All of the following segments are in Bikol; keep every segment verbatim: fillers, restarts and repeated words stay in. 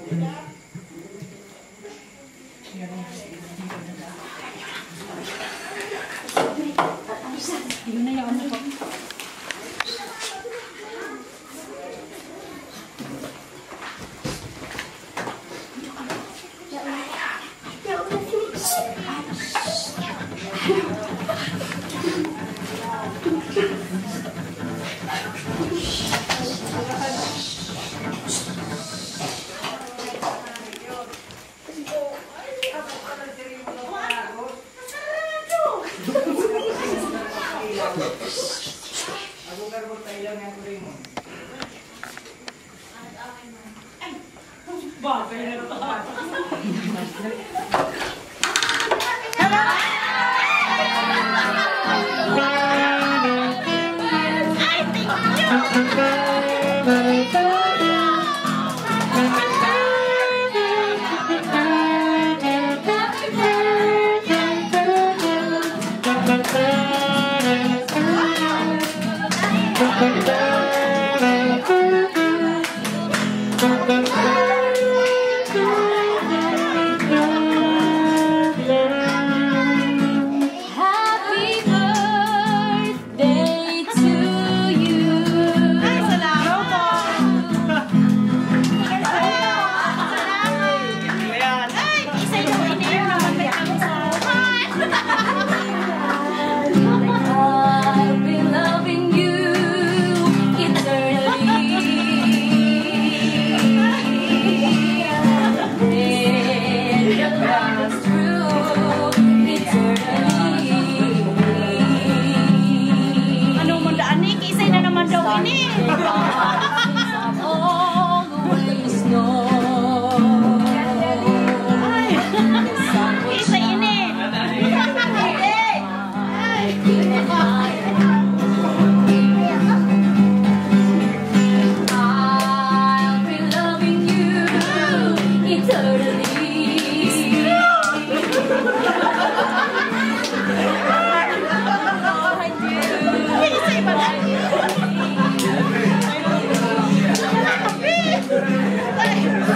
Yun na yung ano ko. Bagay na to. Happy birthday to you. Ay, salamat po. Salamat. Ay, isa yung ini naman may ang I'll be loving you eternally. And the past through eternally. Ano mo daan eh? Kisay na naman daw ini. Always know. Ay, kisay ini. I'll be loving you eternally.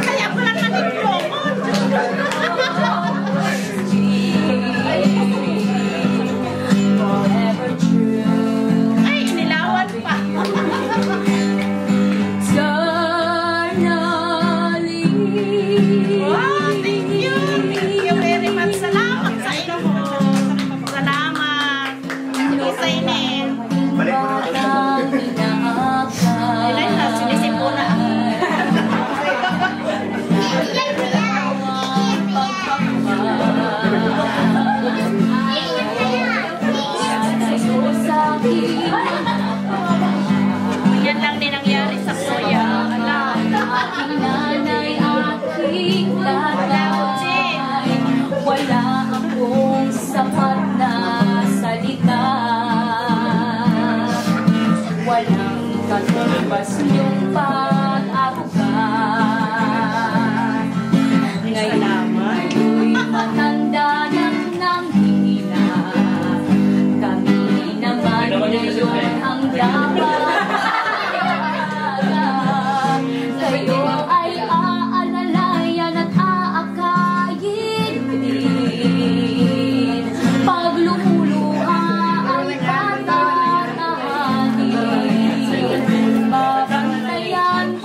Kaya pala nag-promote. Ay, inilawan pa. Darling. Wow, thank you. Thank you very much. Salamat sa inyo. Salamat. Isa ini. Balik mo na. Ay, na, sinisip ko na. Yan lang din nangyari sa kuya. Ala. Aking nanay, aking tatay, wala akong sapat na salita. Walang katumbas yung pag-aruga. Ngayon kayo'y matanda nang nanghihina. Kami naman ngayon ang dapat. Kayo ay aalalayan at aakayin din. Paglumuluha ay patatahanin. Babantayan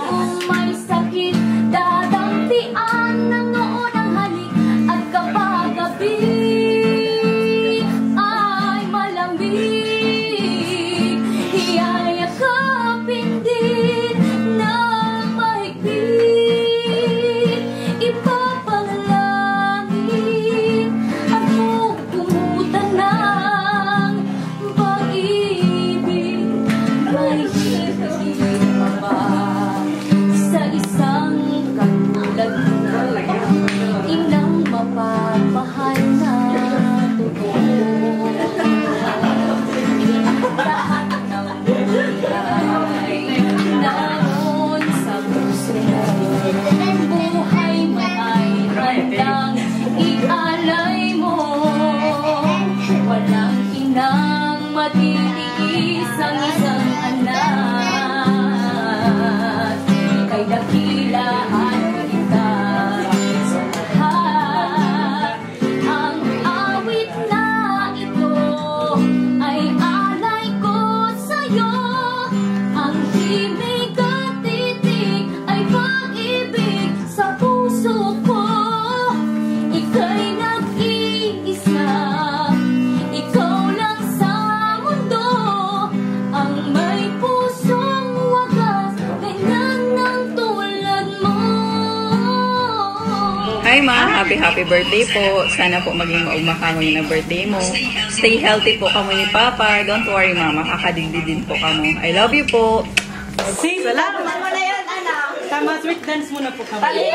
May katitik ay pag-ibig sa puso ko. Ika'y nag-iisa, ikaw lang sa mundo ang may pusong wagas, ganyan ang tulad mo. Hi, Ma. Happy, happy birthday po. Sana po maging maugma ka ngayon na birthday mo. Stay healthy po kamo ni Papa. Don't worry, Ma. Makakadigdi din po kamo. I love you po. Salamat. Tama, sweet dance muna po kami.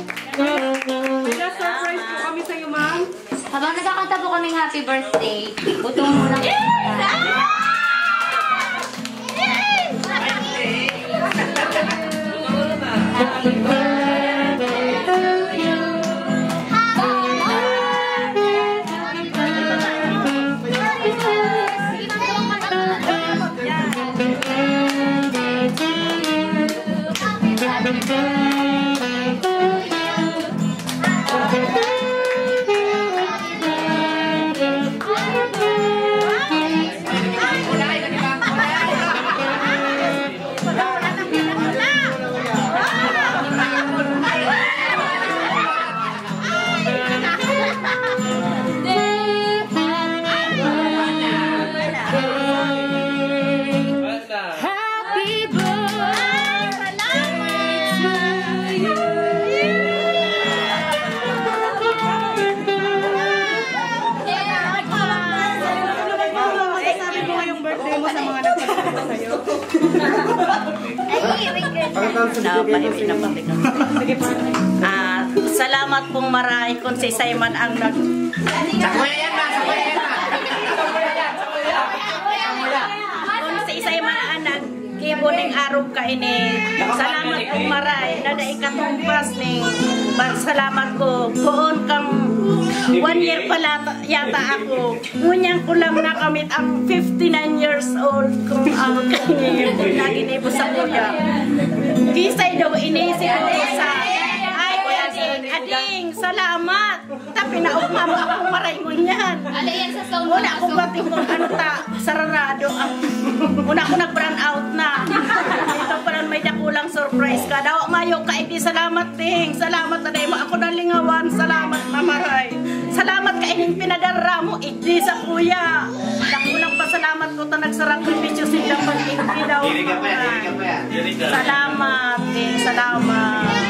May surprise po kami sa'yo, ma'am. Habang nagkakanta po kaming happy birthday, butong mo lang. Happy birthday to you. Happy birthday to you. Ano masasabi mo ngayong birthday mo sa mga nagpasalamat sa'yo? Ay, no, pahiwi na kami. Sige po. Ah, salamat pong maray kung si Simon ang nag- Kung si Simon ang naggibo ning arog kaini. Salamat pong maray na naikatumbas ning ba-, salamat ko. Poon kang One year pa lata, yata ako. Ngunyan ko lang nakamit ang fifty-nine years old kong ang naginibo sa kuya. Kisay daw ini siguro sa, ay, ading, ading, salamat. Ta, pinaugma mo akong maray ngunyan. Ala yan sa sound. Wala akong bating kung ano ta, sararado ang, una ako nag-brown out na. Ito pa lang may dakulang surprise ka. Dawa mayo ka, hindi salamat, Ding. Salamat na dahil mo ako nalingawan. Salamat na maray. Salamat ka ining pinadara mo, igdi sa kuya. Dakulang pasalamat ko ta nagsakripisyo sila pag-igdi daw. Dili ka pa yan, dili ka pa yan. Dili ka. Salamat, Ding. Salamat.